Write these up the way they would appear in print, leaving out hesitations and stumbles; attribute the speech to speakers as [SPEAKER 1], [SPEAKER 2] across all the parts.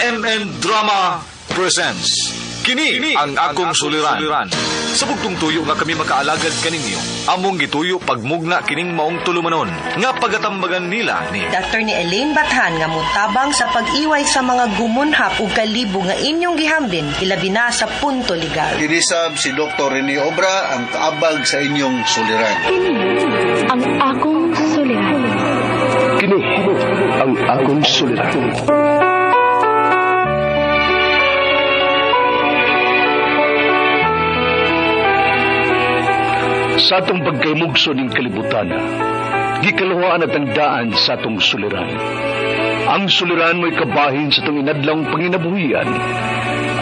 [SPEAKER 1] RMN Drama presents Kini ang akong suliran. Sa bugtong tuyo nga kami makaalagad kaninyo, among gituyo pagmugna kining maong tulumanon nga pagatambagan nila ni
[SPEAKER 2] Attorney Elaine Bathan nga mutabang sa pag-iway sa mga gumunhap ug kalibo nga inyong gihambin ilabi na sa punto legal.
[SPEAKER 3] Kinisab si Dr. Rene Obra ang kaabag sa inyong suliran.
[SPEAKER 4] Kini ang akong suliran.
[SPEAKER 5] Kini ang akong suliran. Sa atong pagkaymugso ning kalibutan, gikaluhaan at ang daan sa atong suliran. Ang suliran mo'y kabahin sa atong inadlang panginabuhian.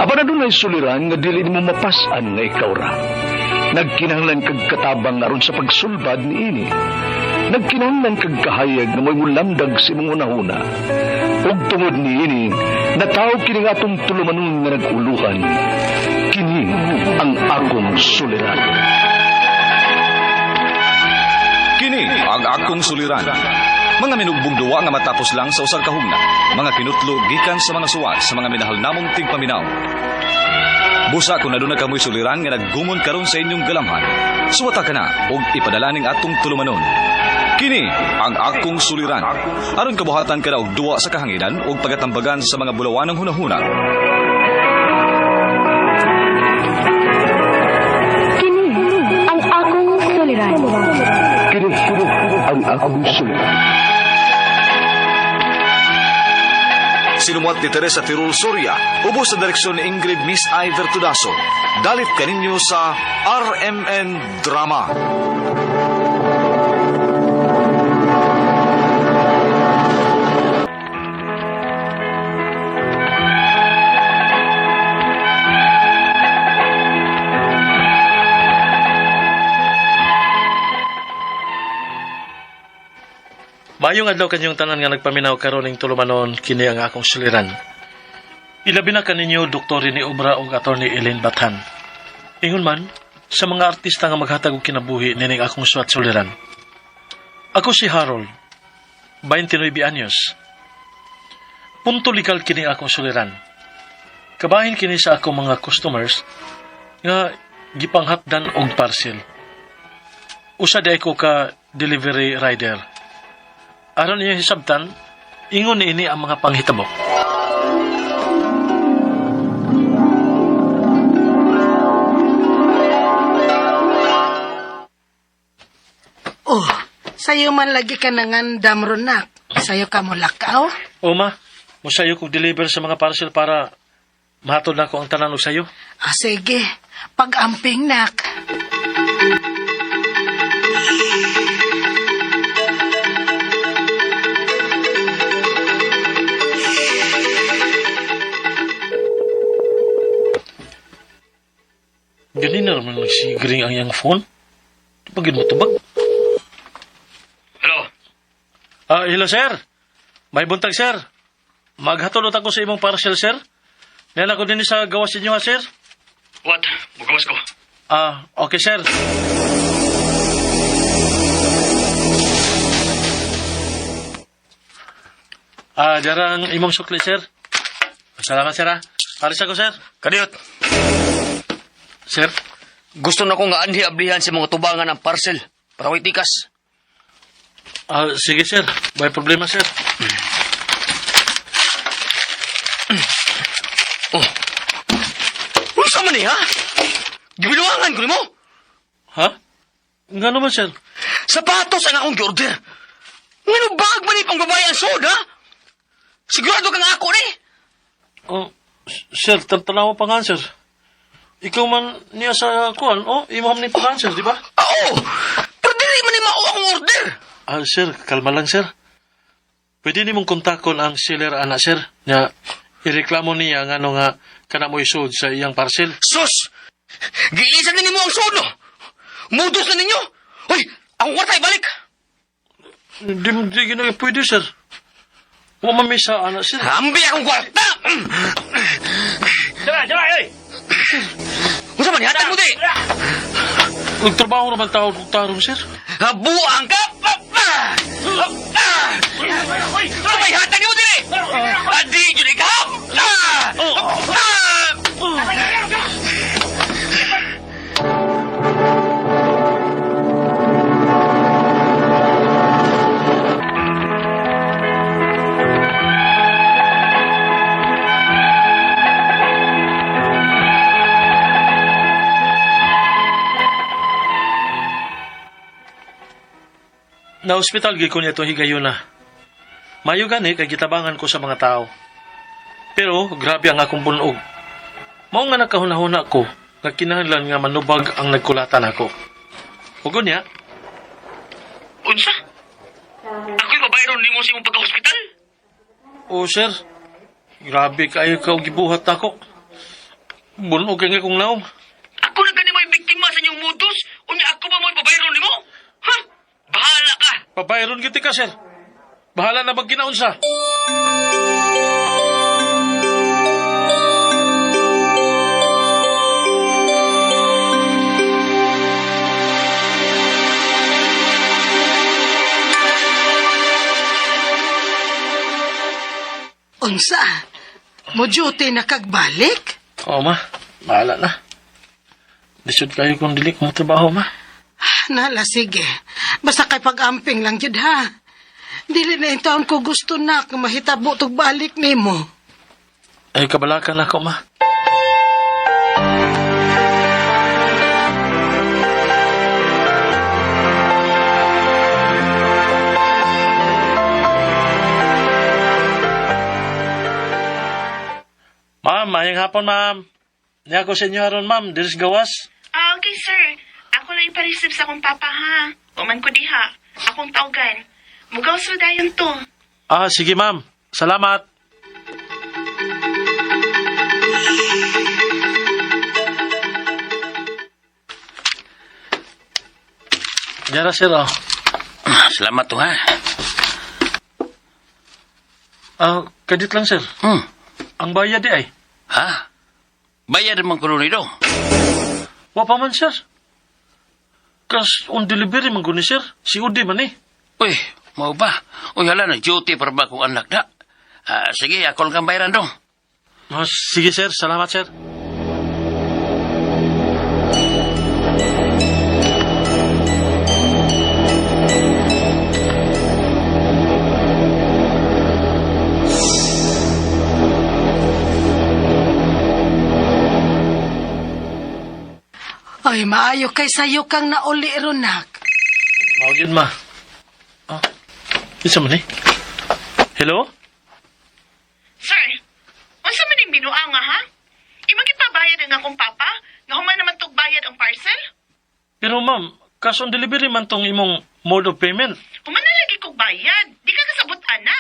[SPEAKER 5] Apan adunay suliran nga dili nimo mapas-an nga ikaw ra. Nagkinahanglan kag katabang aron sa pagsulbad niini. Nagkinahanglan kag kahayag nga mo'y mulamdag sa imong hunahuna. Ug tungod niini, nataw kini nga atong tulumanon nga nag-uluhan. Kini ang akong suliran.
[SPEAKER 1] Kini ang akong suliran. Mga minugbong duwa nga matapos lang sa usang kahugna. Mga kinutlo gikan sa mga suwat sa mga minahal namong tigpaminaw. Busa kung aduna kamoy suliran nga naggumon karon sa inyong galamhan. Suwata ka na ug ipadala ning atong tulumanon. Kini ang akong suliran. Aron kabuhatan ka na og duwa sa kahanginan ug pagatambagan sa mga bulawanang hunahuna.
[SPEAKER 4] Kini ang akong suliran.
[SPEAKER 5] Kini ang akong suliran.
[SPEAKER 1] Sinumuat ni Teresa Tirul Soria, ubos sa direksyon ni Ingrid Miss I. Vertudaso. Dalit kaninyo sa RMN Drama.
[SPEAKER 6] Maayong adlaw kanyong tanan nga nagpaminaw karon ning tulumanon kini ang akong suliran. Ilabi na kaninyo Dr. Rene Obra ug Attorney Elaine Bathan. Ingon man sa mga artista nga maghatag og kinabuhi nining akong suwat suliran. Ako si Harold, 29 anyos. Punto legal kini akong suliran. Kabahin kini sa akong mga customers nga gipanghatdan og parcel. Usa di ko ka delivery rider. Aron inyong hisabtan, ingon niini ang mga panghitabo.
[SPEAKER 7] Oh, sayo man lagi ka nangandam ronak. Sayo ka mo lakaw.
[SPEAKER 6] O ma, musayo kog deliver sa mga parcel para mahatod na ko ang tanan og sayo.
[SPEAKER 7] Ah, sige, pag-amping nak.
[SPEAKER 6] Ganina naman nagsigring ang iyang phone. Di ba gid mo tubag?
[SPEAKER 8] Hello?
[SPEAKER 6] Ah, hello sir. May buntag sir. Maghatod ako sa imong parcel sir. Niyan ako din sa gawas inyo ha sir.
[SPEAKER 8] What? Bukawas ko.
[SPEAKER 6] Ah, okay sir. Ah, darang imong sukli sir. Salamat sir ah. Aris ako sir.
[SPEAKER 8] Kadiyot,
[SPEAKER 6] Sir,
[SPEAKER 8] gusto na ko nga anhi ablihan sa mga tubangan ng parcel. Para way tikas.
[SPEAKER 6] ah, sige sir. May problema sir.
[SPEAKER 8] Oh. Unsa man ni ha? Gibiluangan ko nimo.
[SPEAKER 6] Ha? Nga naman sir.
[SPEAKER 8] Sapatos ang akong giorder. Ngano bag man ni pang babae ang sud ha? Sigurado ka nga ako ni.
[SPEAKER 6] Oh, sir, tantanawa pa nga sir. Ikaw man niya sa kuan, oh, imam ni pa sir, di ba?
[SPEAKER 8] Oo. Pero dili man ni mao akong order.
[SPEAKER 6] Ah, sir, kalma lang, sir. Pwede nimong kontakon ang seller, ana, sir. Nga, ireklamo niya nga ano nga kana mo isod sa iyang parcel.
[SPEAKER 8] Sus! Giilisan na nimo ang sud no. Mudos na ninyo. Hoy, akong kwarta ibalik.
[SPEAKER 6] Di, di gina pwede, sir. Wa man mi sa ana, sir.
[SPEAKER 8] Ambi akong kwarta.
[SPEAKER 6] Jara, jara, ay!
[SPEAKER 8] Unsa man hatag mo di?
[SPEAKER 6] Nagtrabaho naman tao kung tarong, sir.
[SPEAKER 8] Buang ka! Sabay hatag mo dili! Adi, jud ikaw!
[SPEAKER 6] Na ospital gyud ko niya itong higayuna. Mayo gani kay gitabangan ko sa mga tao. Pero grabe ang akong bunog. Mao nga nakahuna-huna ko nga kinahanglan nga manubag ang nagkulatan ako. Ug unya,
[SPEAKER 8] Unsa? Ako'y babayron nimo sa imong pagka-hospital?
[SPEAKER 6] oh sir, grabe kayo ka og gibuhat nako. Bunog kay nga kong naong.
[SPEAKER 8] Ako na gani mo'y biktima sa inyong modus. Unya ako ba mo'y babayron nimo? Ha? Bahala ka!
[SPEAKER 6] Pabayron gid ka sir. Bahala na magkinaunsa.
[SPEAKER 7] Unsa? Mo duty na kagbalik?
[SPEAKER 6] Oo ma, bahala na. Lisod kayo kung dili ko trabaho ma.
[SPEAKER 7] Nala, sige. Basta kay pag-amping lang jud ha. Dili na intaon ko gusto na kung mahitabo tog balik nimo.
[SPEAKER 6] Ay kabalakan ako ma. Ma'am, mayang hapon ma'am. Niya ko sa inyo aron ma'am, diris gawas.
[SPEAKER 9] Ah, okay, sir. Ako lang ipareceive sa akong papa, ha? Uman ko diha. Akong tawgan. Mugaw sa dayon to.
[SPEAKER 6] Ah, sige ma'am. Salamat. Yara sir, oh.
[SPEAKER 8] Salamat to, ha?
[SPEAKER 6] Ah, kadit lang sir.
[SPEAKER 8] Hmm.
[SPEAKER 6] Ang bayad di ay.
[SPEAKER 8] Ha? Bayad man kuno nito.
[SPEAKER 6] Wa pa man sir. Kas on delivery man guni sir. Si Udi man eh.
[SPEAKER 8] Uy, mau ba? Uy, hala, nag-duty para ba kong anak na? Ah, sige, ako lang kang bayaran dong.
[SPEAKER 6] Oh, sige sir, salamat sir.
[SPEAKER 7] Ay, maayo kay sayo kang nauli, Ronak.
[SPEAKER 6] Mao gyud ma. Ah. Isa man eh. Hello?
[SPEAKER 9] Sir, unsa man ning binuang nga, ha? Imong gipabayad ang akong papa? Nga human naman tog bayad ang parcel?
[SPEAKER 6] Pero ma'am, cash on delivery man tong imong mode of payment.
[SPEAKER 9] Human na lagi kog bayad. Di ka kasabot, ana.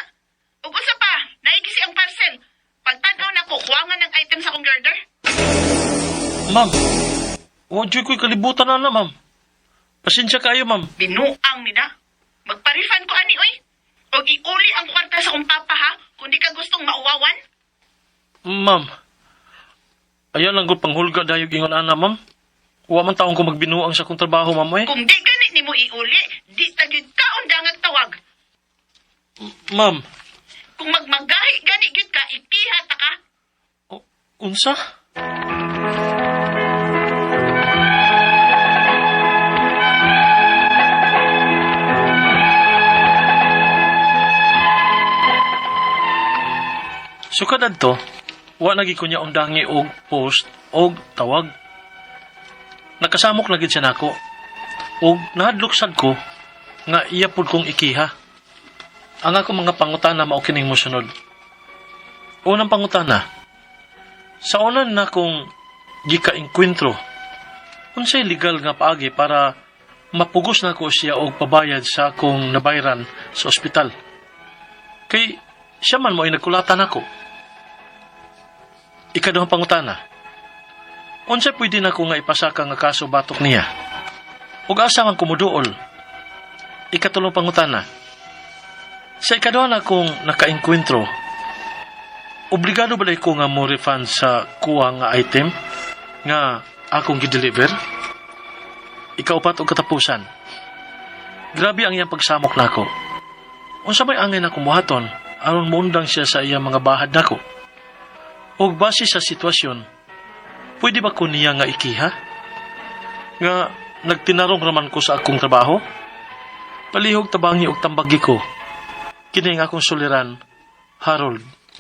[SPEAKER 9] Ug usa pa, naigisi ang parcel. Pagtan-aw nako, kuwangan ng item sa akong order.
[SPEAKER 6] Ma'am, wa jud ko'y kalibutan na na, ma'am. Pasensya kayo, ma'am.
[SPEAKER 9] Binuang nila. Magpa-refund ko ani, oy. Og iuli ang kwarta sa akong papa, ha? Kung di ka gustong mauwawan.
[SPEAKER 6] Ma'am, ayan lang gud panghulga dayog ingon ana, ma'am. Wa man taong ko magbinuang sa akong trabaho, ma'am, eh.
[SPEAKER 9] Kung di gani nimo iuli, di ta gyud kaon dangag tawag.
[SPEAKER 6] Ma'am,
[SPEAKER 9] Kung magmagahi gani gyud ka, ikiha ta ka.
[SPEAKER 6] unsa? Sukad adto, wa lagi ko niya undangi og post og tawag. Nakasamok na gid siya nako. Og nahadlok sad ko nga iya pud kong ikiha. Ang ako mga pangutana mao kining mosunod. Unang pangutana, sa unan na kong gikaengkwentro, unsay legal nga paagi para mapugos na ko siya og pabayad sa akong nabayran sa ospital. Kay siya man mo ay nagkulatan ako. Ikaduhang pangutana, unsay pwede na ko nga ipasaka nga kaso batok niya? Ug asa man kumuduol? Ikatulong pangutana, sa ikaduha na kong nakaengkwentro, obligado ba ko nga mo refund sa kuha nga item nga akong gideliver? Ikaupat og katapusan. Grabe ang iyang pagsamok nako. Unsa may angay na kumuhaton aron moundang siya sa iyang mga bahad nako. Og base sa sitwasyon, pwede ba ko niya nga ikiha? Nga nagtinarong raman ko sa akong trabaho? Palihog tabangi og tambagi ko. Kini ang akong suliran, Harold.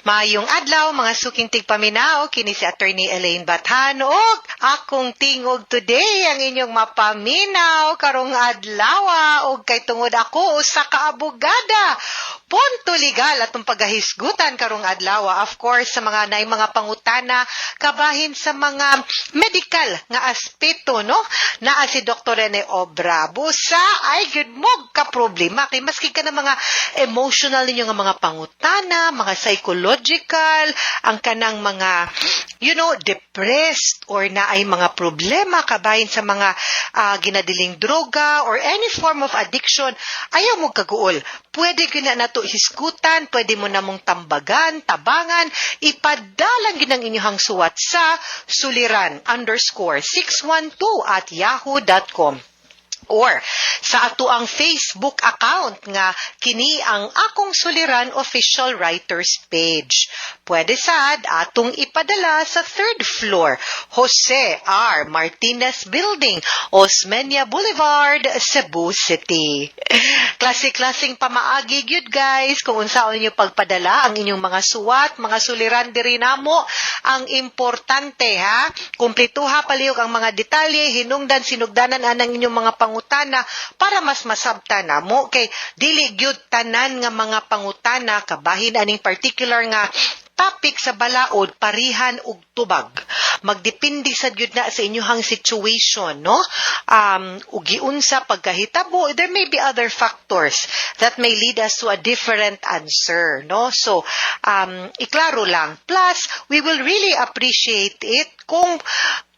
[SPEAKER 2] Maayong adlaw, mga suking tigpaminaw, kini si Attorney Elaine Bathan ug akong tingog today ang inyong mapaminaw karong adlaw, ug kay tungod ako usa ka abogada, punto legal atong pagahisgutan karong adlaw. Of course, sa mga naay mga pangutana kabahin sa mga medical nga aspeto, no, naa si Dr. Rene Obra. Busa ay gyud mo ka problema kay maski ka na mga emotional ninyo nga mga pangutana, mga psychological, ang kanang mga depressed or naay mga problema kabahin sa mga ginadiling droga or any form of addiction, ayaw mo kaguol. Pwede gyud na nato hisgutan, pwede mo namong tambagan, tabangan, ipadalang gyud ang inyong suwat sa suliran_612@yahoo.com or sa ato ang Facebook account nga kini ang Akong Suliran Official Writers page. Pwede sad atong ipadala sa third floor, Jose R. Martinez Building, Osmeña Boulevard, Cebu City. Klase-klaseng pamaagi gyud, guys, kung unsaon ninyo pagpadala ang inyong mga suwat, mga suliran diri namo. Ang importante ha, kumpletuha palihog ang mga detalye, hinungdan sinugdanan anang inyong mga pangutana para mas masabta namo, kay dili gyud tanan nga mga pangutana kabahin aning particular nga topic sa balaod parihan og tubag. Magdepende sad gyud na sa inyong situation, no? Ug giunsa pagkahitabo, there may be other factors that may lead us to a different answer, no? So, iklaro lang. Plus, we will really appreciate it kung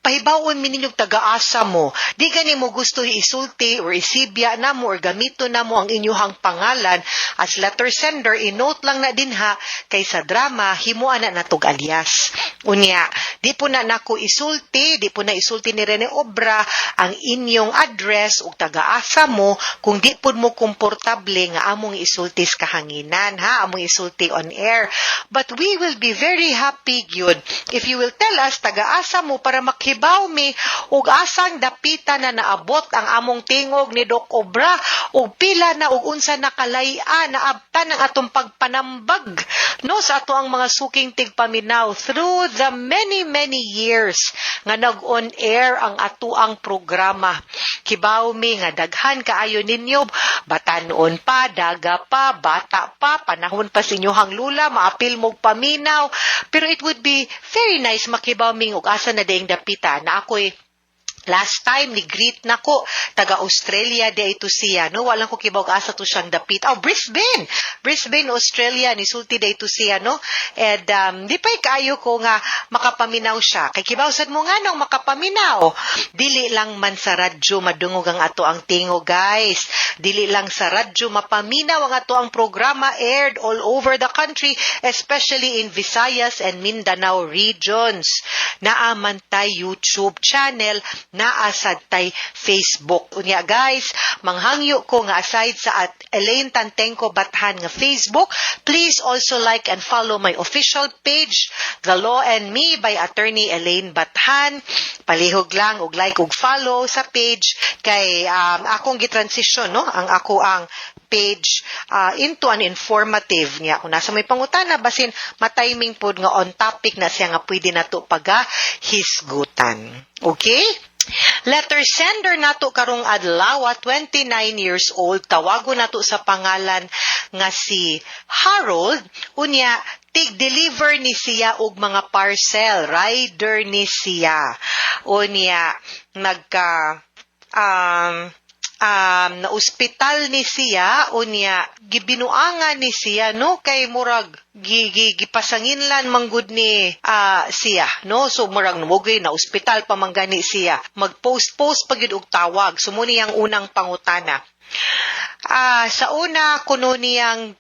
[SPEAKER 2] pahibawon mi ninyong taga-asa mo. Di gani mo gusto isulti or isibya na mo or gamito na mo ang inyuhang pangalan as letter sender, i-note lang na dinha kay sa drama, himuan na natog alias. Unya, di po na nako isulti, di po na isulti ni Rene Obra ang inyong address ug taga-asa mo kung di po mo komportable nga among isulti sa kahanginan, ha, among isulti on air. But we will be very happy gyud if you will tell us taga-asa mo para makibaw mi ug asang dapita na naabot ang among tingog ni Doc Obra ug pila na ug unsa na kalay-a naabtan ang atong pagpanambag, no, sa ato ang mga suking tigpaminaw through the many, many years nga nag-on air ang ato ang programa. Kibaw mi nga daghan kaayo ninyo, batanon pa, daga pa, bata pa, panahon pa sa inyong lula, maapil mog paminaw. Pero it would be very nice makibaw mi ug asa na dayong dapita na ako'y last time ni greet nako, taga Australia di ito siya, no? Walang ko kibaw asa to siyang dapit. Oh, Brisbane, Brisbane, Australia ni sulti di ito siya, no? And di pa'y kaayo ko nga makapaminaw siya kay kibaw sad mo nga nung makapaminaw, dili lang man sa radyo madungog ang ato ang tingog, guys. Dili lang sa radyo mapaminaw ang ato ang programa aired all over the country, especially in Visayas and Mindanao regions. Naa man tay YouTube channel, naa sad tay Facebook. Unya guys, manghangyo ko nga aside sa @ElaineTantengcoBathan nga Facebook, please also like and follow my official page, The Law and Me by Attorney Elaine Bathan. Palihog lang og like ug follow sa page kay akong gitransition, no, ang ako ang page into an informative niya. Kung nasa may pangutana, basin matiming pod nga on topic na siya nga pwede nato paga hisgutan. Okay? Letter sender nato karong adlaw, 29 years old, tawago nato sa pangalan nga si Harold. Unya, tig-deliver ni siya og mga parcel, rider ni siya. Unya, nagka na ospital ni siya, unya gibinuangan ni siya, no, kay murag gi, gi, gipasanginlan manggud ni siya, no? So murag numugoy na ospital pa man gani siya, magpost post pa gyud og tawag. So mo niyang unang pangutana, sa una kuno niyang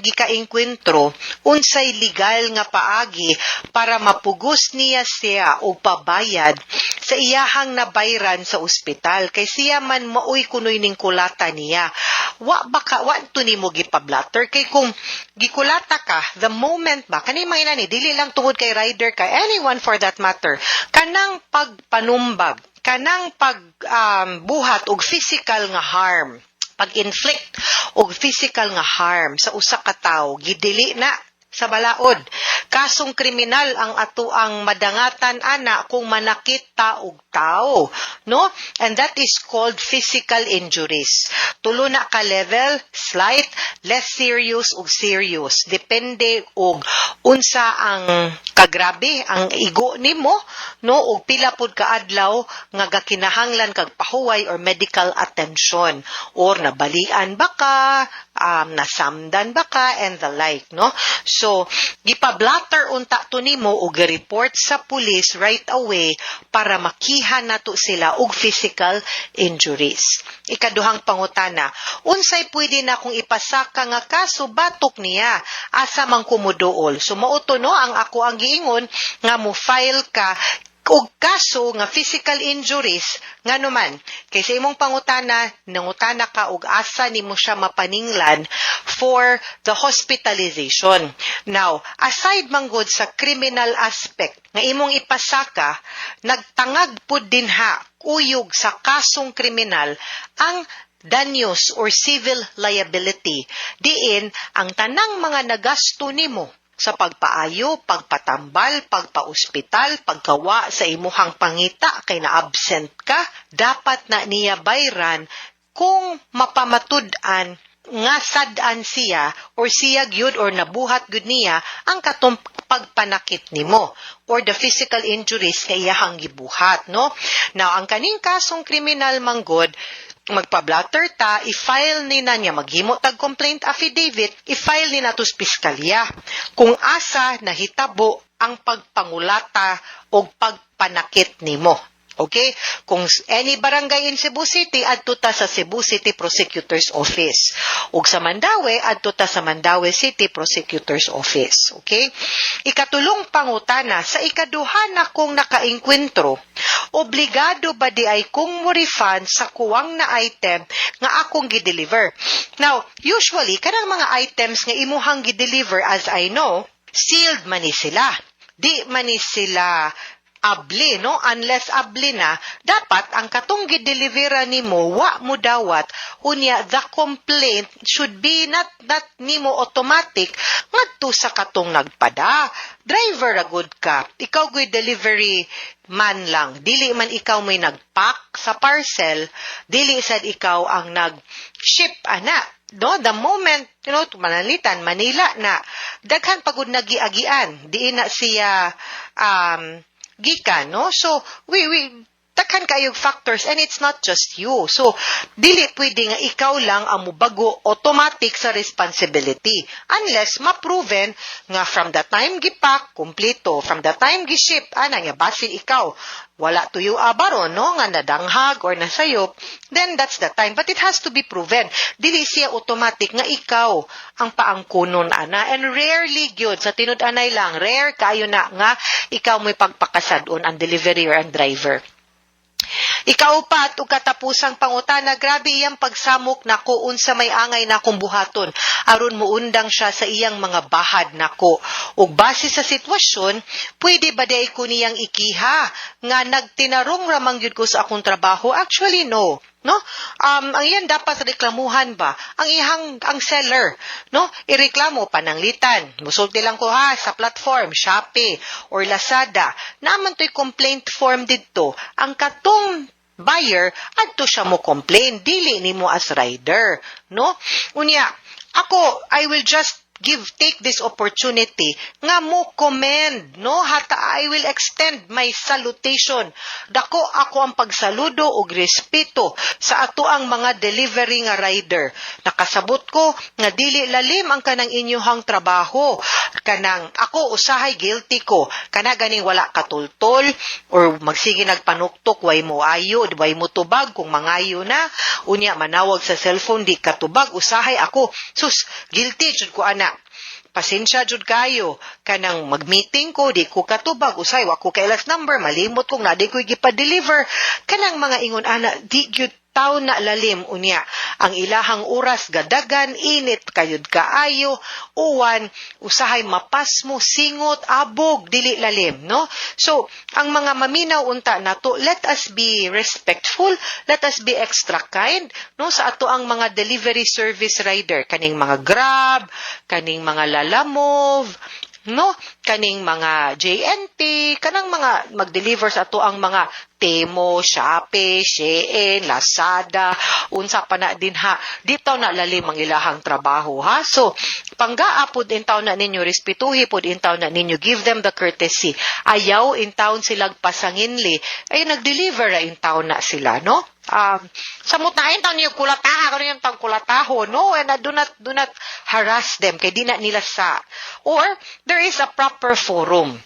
[SPEAKER 2] gikaengkwentro, unsay legal nga paagi para mapugos niya siya og pabayad sa iyahang nabayran sa ospital, kay siya man maoy kunoy ning kulata niya? Wa baka wa to nimo gipablatter? Kay kung gikulata ka the moment ba kani mga inani, dili lang tungod kay rider ka, anyone for that matter, kanang pagpanumbag, kanang pag buhat og physical nga harm, pag-inflict og physical nga harm sa usa ka tawo, gidili na. Sa balaod, kasong kriminal ang atoang madangatan ana kung manakit ta og tao, no? And that is called physical injuries. Tulo na ka level: slight, less serious ug serious. Depende og unsa ang kagrabe ang igo nimo, no, ug pila pud ka adlaw nga gakinahanglan kag pahuway or medical attention or nabalian ba ka, nasamdan ba ka and the like, no? So, gipa-blotter unta to nimo og report sa police right away para makiha nato sila og physical injuries. Ikaduhang pangutana, unsay pwede na kung ipasaka nga kaso batok niya, asa man ko moduol? So mao to, no, ang ako ang giingon nga mo file ka og kaso nga physical injuries. Ngano man kay sa imong pangutana, nangutana ka og asa nimo siya mapaninglan for the hospitalization. Now, aside man gud sa criminal aspect nga imong ipasaka, nagtangag pud dinha kuyog sa kasong kriminal ang danyos or civil liability, diin ang tanang mga nagasto nimo sa pagpaayo, pagpatambal, pagpaospital, pagkawa sa imuhang pangita kay na-absent ka, dapat na niya bayran kung mapamatud-an nga sad-an siya or siya gyud or nabuhat gyud niya ang katong pagpanakit nimo or the physical injuries nga iyahang gibuhat, no? Now, ang kaning kasong kriminal manggod, magpa-blotter ta, i-file ni na niya, maghimo tag complaint affidavit, i-file ni nato sa piskalya kung asa nahitabo ang pagpangulata o pagpanakit nimo. Okay? Kung any barangay in Cebu City, adto ta sa Cebu City Prosecutor's Office. Ug sa Mandaue, adto ta sa Mandaue City Prosecutor's Office. Okay? Ikatulong pangutana, sa ikaduha na kong nakaengkwentro, obligado ba diay kong mo refund sa kuwang na item nga akong gi-deliver? Now, usually, kanang mga items nga imuhang gi-deliver, as I know, sealed man ni sila. Di man ni sila abli, no? Unless abli na, dapat ang katong gidelivera nimo wa mo dawat. Unya, the complaint should be not nimo automatic ngadto sa katong nagpada. Driver ra gud ka. Ikaw gyud delivery man lang. Dili man ikaw may nagpack sa parcel, dili sad ikaw ang nag-ship ana, no? The moment, manalitan Manila na, daghan pagud nagiagian, di na siya gikan, no? So we daghan kayog factors and it's not just you. So dili pwede nga ikaw lang ang mubago automatic sa responsibility unless ma-proven nga from the time gipack, kumpleto, from the time giship, ana nga basin ikaw wala tuyo abaro, no, nga nadanghag or nasayop, then that's the time. But it has to be proven. Dili siya automatic nga ikaw ang paangkunon ana, and rarely gyud, sa tinud-anay lang, rare kayo na nga ikaw mo'y pagpakasad-on, ang delivery or ang driver. Ikaupat ug katapusang pangutana, grabe iyang pagsamok nako, unsa may angay nakong buhaton aron muundang siya sa iyang mga bahad nako? Ug base sa sitwasyon, pwede ba diay ko niyang ikiha nga nagtinarong ramang gyud ko sa akong trabaho? Actually, no. No? Ang iyan dapat reklamuhan ba? Ang iyang ang seller, no? Ireklamo pananglitan. Musulti lang ko ha sa platform Shopee or Lazada. Naman to'y complaint form didto. Ang katong buyer adto siya mo complain, dili nimo as rider, no? Unya, ako, I will just give take this opportunity nga mo commend, no, hata I will extend my salutation. Dako ako ang pagsaludo og respeto sa ato ang mga delivery nga rider. Nakasabot ko nga dili lalim ang kanang inyohang trabaho. Kanang ako usahay, guilty ko kana ganing wala katultol or magsige nagpanuktok, way mo ayo, way mo tubag kung mangayo na. Unya manawag sa cellphone, di katubag. Usahay ako, sus, guilty jud ko ana. Pasensya jud kayo. Kanang mag-meeting ko, di ko katubag, usay wa ko kailas number, malimot kong na di ko gipa-deliver, kanang mga ingon ana, di gyud. taw na lalim unya. Ang ilahang oras gadagan, init kayod kaayo, uwan, usahay mapasmo, singot, abog, dili lalim, no? So, ang mga maminaw unta nato, let us be respectful, let us be extra kind, no, sa ato ang mga delivery service rider, kaning mga Grab, kaning mga Lalamove, no, kaning mga J&T, kanang mga mag-deliver sa ato ang mga Temu, Shopee, Shein, Lazada, unsa pa na din ha. Di taw na lalim ang ilahang trabaho ha. So, panggaa pud intaw na ninyo, respetuhi pud intaw na ninyo, give them the courtesy. Ayaw intawn silag pasanginli, ay nag-deliver ra intaw na sila, no? Samot na intaw niyo kulataha, kano yung tang kulataho, no? And do not harass them kay di na nila sa. Or there is a proper forum,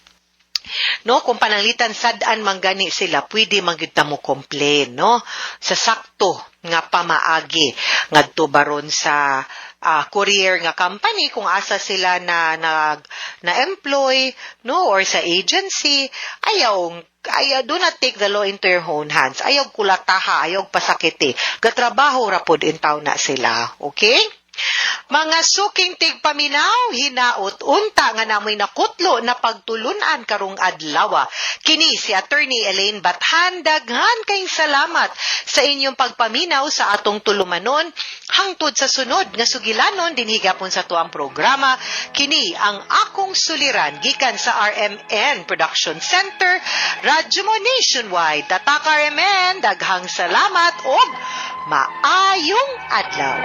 [SPEAKER 2] no, kung pananglitan sad-an man gani sila, pwede man gyud ta mo complain, no, sa sakto nga pamaagi ngadto baron sa courier nga company kung asa sila na nag na employ, no, or sa agency. Ayaw, do not take the law into your own hands. Ayaw kulataha, ayaw pasakiti, gatrabaho ra pod intaw na sila, okay? Mga suking tigpaminaw, hinaot unta nga namoy nakutlo na pagtulunan karong adlaw. Kini si Attorney Elaine Bathan, daghan kayong salamat sa inyong pagpaminaw sa atong tulumanon hangtod sa sunod nga sugilanon dinhi gapon sa tuang programa. Kini ang Akong Suliran gikan sa RMN Production Center, Radyo Mo Nationwide. Tatak RMN, daghang salamat og maayong adlaw.